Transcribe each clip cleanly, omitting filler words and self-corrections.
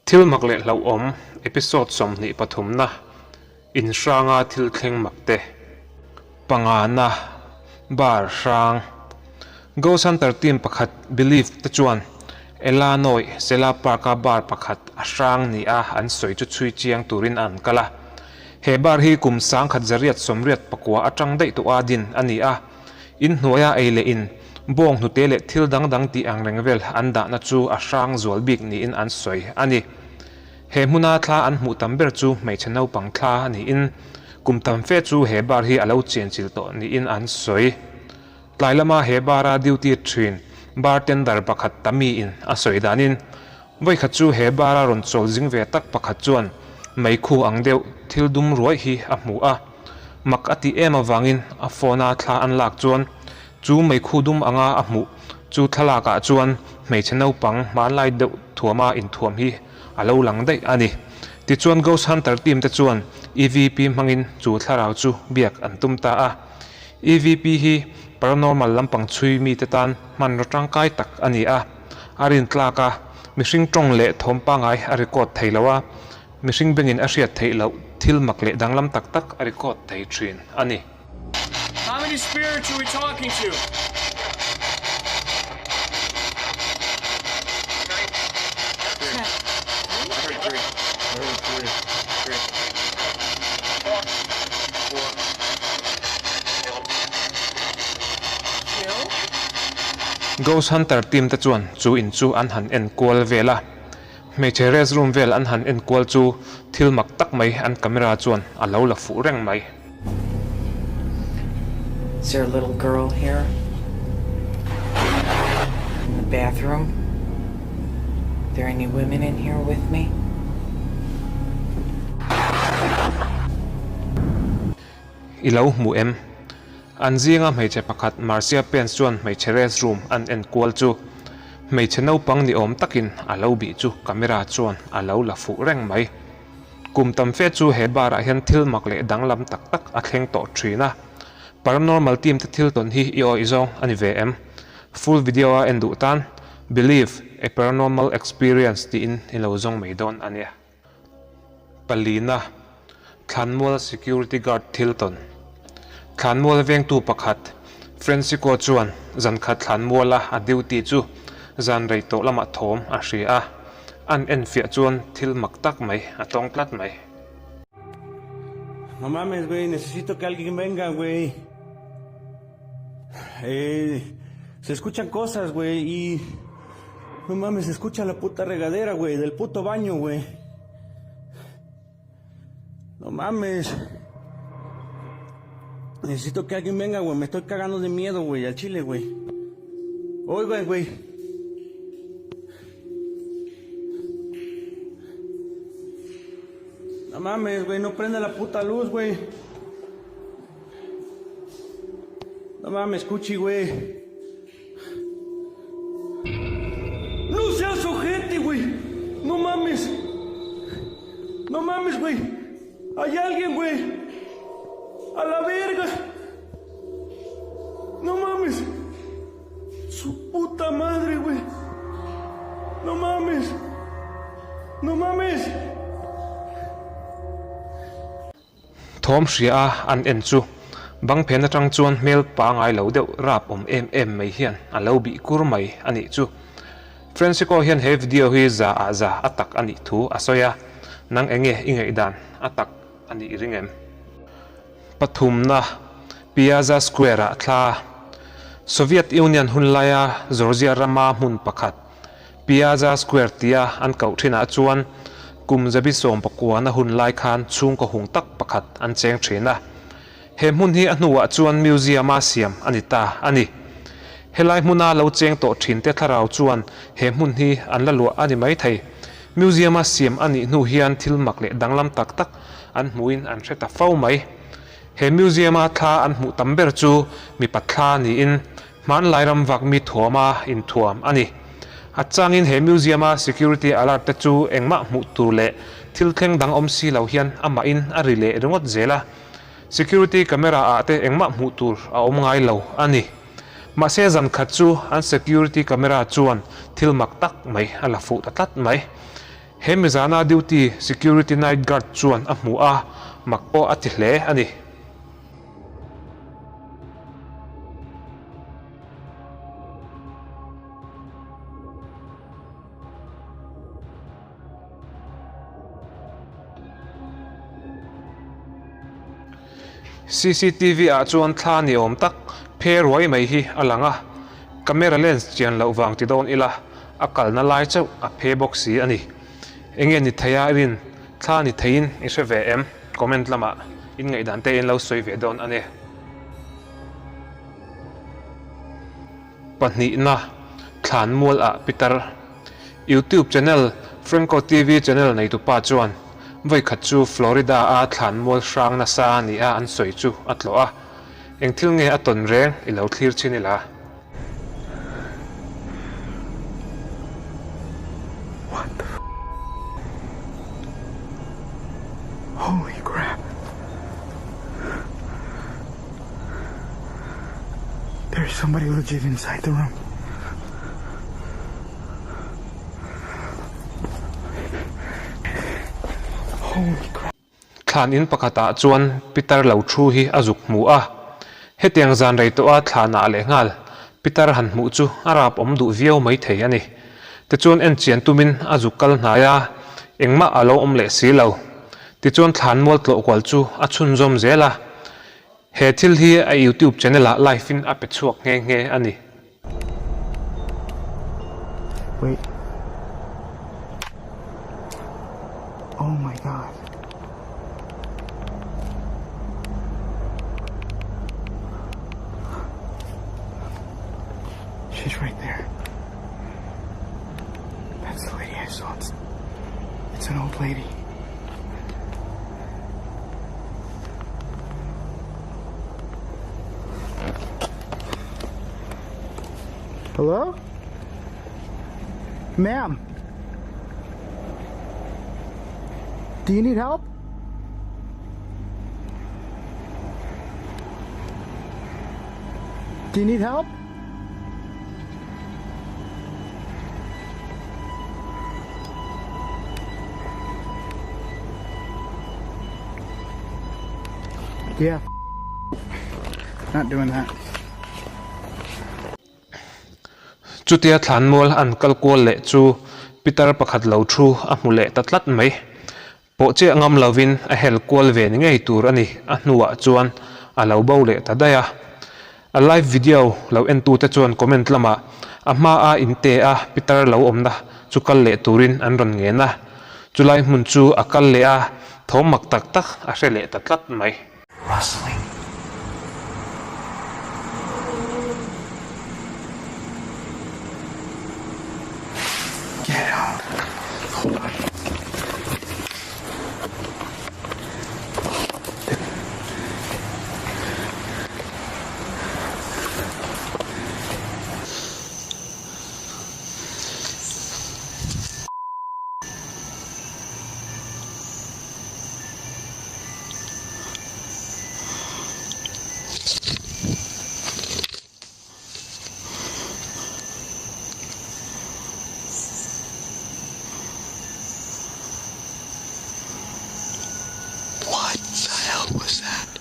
Thil mak leh hlauhawm episode 23 na in hranga thil thleng mak te. Pangana, Bar hrang. Ghost Hunter team pakhat Believe te chuan Elanoy Sela Park a bar pakhat a hrang ni a an sawi chu chhui chiang turin an kal a. He bar hi kum 1989 atang daih tawh a din a ni a. In hnuaia ei leh in, bawng hnute leh thil dang dang tih ang reng vel an dahna chu a hrang zual bik niin an sawi a ni. He hmuna thla an hmuh tam ber chu hmeichhe naupang thla a niin, kum tam fe chu he bar hi a lo chenchilh tawh niin an sawi. Tlai lama he bar-a duty thin bartender pakhat Tami-in a sawi danin, Vawikhat chu he bar-a rawn chawl zing ve tak pakhat chuan meikhu ang deuh thil dum ruai hi a hmu a. Mak a tih em avangin a phone-a thla an lak chuan chu meikhu dum anga a hmuh chu thlalakah chuan hmeichhe naupang hmanlai deuh thuama inthuam hi a lo lang daih a ni. Tichuan Ghost Hunter team te chuan EVP hmangin chu thlarau chu biak an tum ta a. EVP hi paranormal lampang chhui mite tan hmanraw tangkai tak a ni a. A rin tlak a, mihring tawng leh thawm pangai a record thei lo a, mihring bengin a hriat theih loh thil mak leh danglam tak tak a record thei thin a ni. How many spirits are we talking to? Ghost Hunter team te chuan chu in chu an han en kual vel a, hmeichhe restroom vel an han en kual chu thil mak tak mai an camera chuan a lo la fuh reng mai. Is there a little girl here in the bathroom? Are there any women in here with me? I lo hmu em? An zinga hmeichhe pakhat Marcia Pence chuan hmeichhe restroom an en kual chu hmeichhe naupang ni awm takin a lo bih chu camera chuan a lo la fuh reng mai. Kum tam fe chu he bar ah hian thil mak leh danglam tak tak a thleng tawh thin a. Paranormal team te thil tawn hi i awih zawng a ni ve em? Full video a en duh tan Believe, A Paranormal Experience tiin i lo zawng mai dawn a nia. Palina, Thlanmual Security Guard thil tawn. Thlanmual vengtu pakhat, Francisco chuan zan khat thlanmuala a duty chu zan rei tawh lamah thawm a hria a, an enfiah chuan thil mak tak mai a tawng tlat mai. No mames güey, necesito que alguien venga güey. Eh, se escuchan cosas güey y no mames, se escucha la puta regadera güey, del puto baño güey. No mames. Necesito que alguien venga, güey. Me estoy cagando de miedo, güey, al chile, güey. Oigan, güey. No mames, güey, no prende la puta luz, güey. No mames, cuchi, güey. ¡No seas ojete, güey! ¡No mames! ¡No mames, güey! ¡Hay alguien, güey! ¡A la verga! ¡No mames! ¡Su puta madre, güey! ¡No mames! ¡No mames! Thawm hria a an en chu bang phen atang chuan hmel pangai lo deuh rap awm em em mai hian a lo bih kur mai a nih chu. Francisco hian he video hi za ah za a tak a nih thu a sawi a, nang enge i ngaihdan a tak a nih ring em? Pathumna, Piazza Square ah thla Soviet Union hun laia Georgia rama hmun pakhat Piazza Square tia an koh thinah chuan kum zabi 19 na hun lai khan chhungkaw hung tak pakhat an cheng thin a. He hmun hi a hnuah chuan museum a siam a ni ta a ni. Helai hmuna lo cheng tawh thin te thlarau chuan he hmun hi an la luah a ni mai thei. Museum a siam a nih hnu hian thil mak leh danglam tak tak an hmuhin an hre ta fo mai. He museum a thla an hmuh tam ber chu mipa thla niin Hmanlai ram vak mi thuama inthuam a ni. A changin he museum-a security alert te chu engmah hmuh tur leh thil thleng dang awm si lo hian amahin a ri leh ringawt zel a. Security camera ah te engmah hmuh tur a awm ngai lo a ni. Mahse zan khat chu an security camera chuan thil mak tak mai a la fuh ta tlat mai. He mizana duty security night guard chuan a hmu a, mak pawh a ti hle a ni. Cctv ah chuan thla ni awm tak phe ruai mai hi a lang a, camera lens chian loh vang ti dawn ila a kalna lai chauh a phe bawk si a ni. Enge ni thei a rin thla ni theiin i hre ve em? Comment lamah in ngaihdan te in lo sawi ve dawn a ni. Pahnihna, Thlanmual ah Pitar. YouTube channel Franco TV channel neitupa chuan vawikhat chu Florida a thlanmual hrang nasa nia an sawi chu a tlawh a, eng thil nge a tawn reng i lo thlir chin ila. What the f Holy crap. There's somebody legit inside the room. Holy crap. Thlan in pakhatah chuan pitar lo thu hi a zuk hmu a. Hetiang zan rei tawha thlanah lehnghal pitar han hmuh chu a rap awm duh viau mai thei a ni. Tichuan en chian tumin a zuk kal hnai a, engmah a lo awm leh si lo. Tichuan thlan mual tlawh kual chu a chhunzawm zel a. He thil hi a YouTube channel ah live in a pe chhuak nghe nghe a ni. Wait. Oh my god. She's right there. That's the lady I saw. It's, it's an old lady. Hello? Ma'am? Do you need help? Do you need help? Yeah. Not doing that. Chutia thlanmual an kal kual leh chu pitar pakhat lo thu a hmu leh ta tlat mai. Pawh chiah ngam lovin a hel kual ve ni ngei tur a ni, a hnuah chuan a lo bo leh ta daih a. A live video lo entute chuan comment lamah a hma a inte a pitar lo awmna chu kal leh turin an rawn ngen a. Chulai hmun chu a kal leh a, thawm mak tak tak a hre leh ta tlat mai. Rustling. Get out. Hold on. What the hell was that?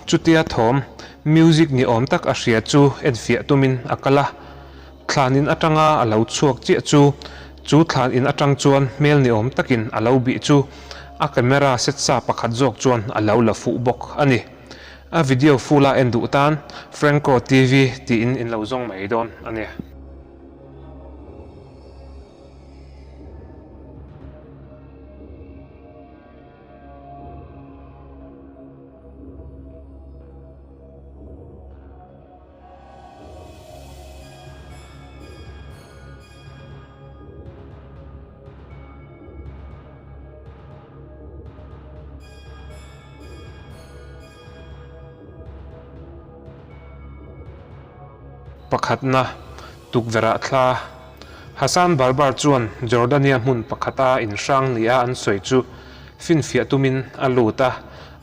Chutia thawm, music ni awm tak a hria chu enfiah tumin a kal a. Thlan in atanga a lo chhuak chiah chu, chu thlan in atang chuan hmel ni awm takin a lo bih chu a camera set sa pakhat zawk chuan a lo la fuh bawk a ni. A video full a en duh tan Franco TV tiin in lo zawng mai dawn a ni. Pakhatna, tukverh-ah thla. Hassan Barbar chuan Jordania hmun pakhata inhrang nia an sawi chu finfiah tumin a lut a,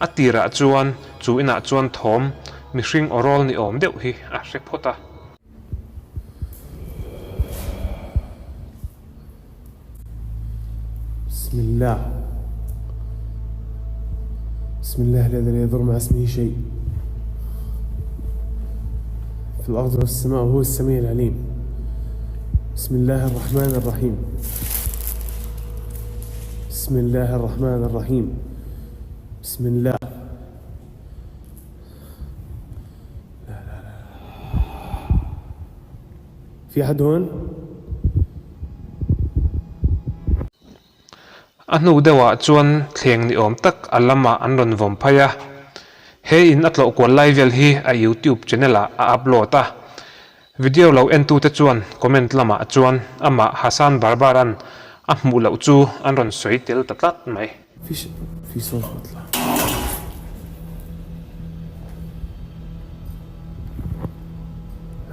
a tirah chuan chu inah chuan thawm mihring awrawl ni awm deuh hi a hre phawt a. Bismillah. Bismillah الذي لا يضر مع اسمه شيء في الأرض والسماء وهو السميع العليم. بسم الله الرحمن الرحيم. بسم الله الرحمن الرحيم. بسم الله. لا لا لا في حد هون؟ A hnu deuhah chuan thleng ni awm tak a lamah an rawn vawm phai a, he in a tlawh kual lai vel hi a YouTube channel ah a upload a. Video lo entute chuan comment lamah chuan amah Hasan Barbar-a'n a hmuh loh chu an rawn sawi tel ta tlat mai. Fish fi sawt phawt la.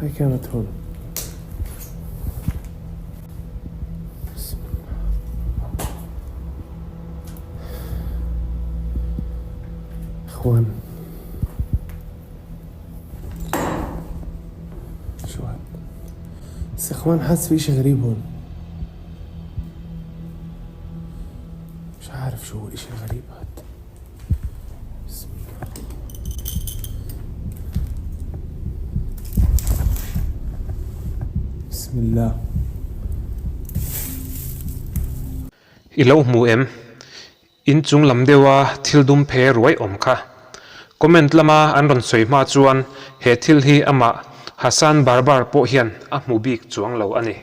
Hei khian a thun. Ikhwan. شو هاد؟ بس اخوان حاسس في اشي غريب هون. مش عارف شو هو الاشي الغريب هاد. بسم الله. بسم الله. I lo hmu em? In chung lam deuha thil dum phe ruai awm kha. Comment lama an rawn sawi hma chuan he thil hi amah Hasan Barbar pawh hian a hmu bik chuang lo a ni.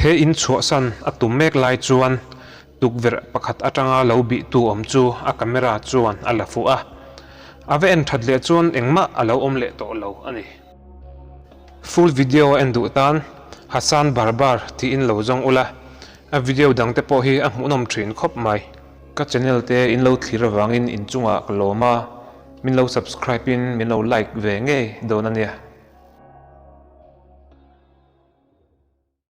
He in chhuahsan a tum mek lai chuan tukverh pakhat atanga lo bihtu awm chu a camera chuan a la fuh a. A va en that leh chuan engmah a lo awm leh tawh lo a ni. Full video a en duh tan Hasan Barbar tiin lo zawng ula, a video dangte pawh hi a hmuhnawm thin khawp mai. Ka channel te in lo thlir avangin inchungah ka lawm a, min lo subscribe in min lo like ve ngei dawn a nia.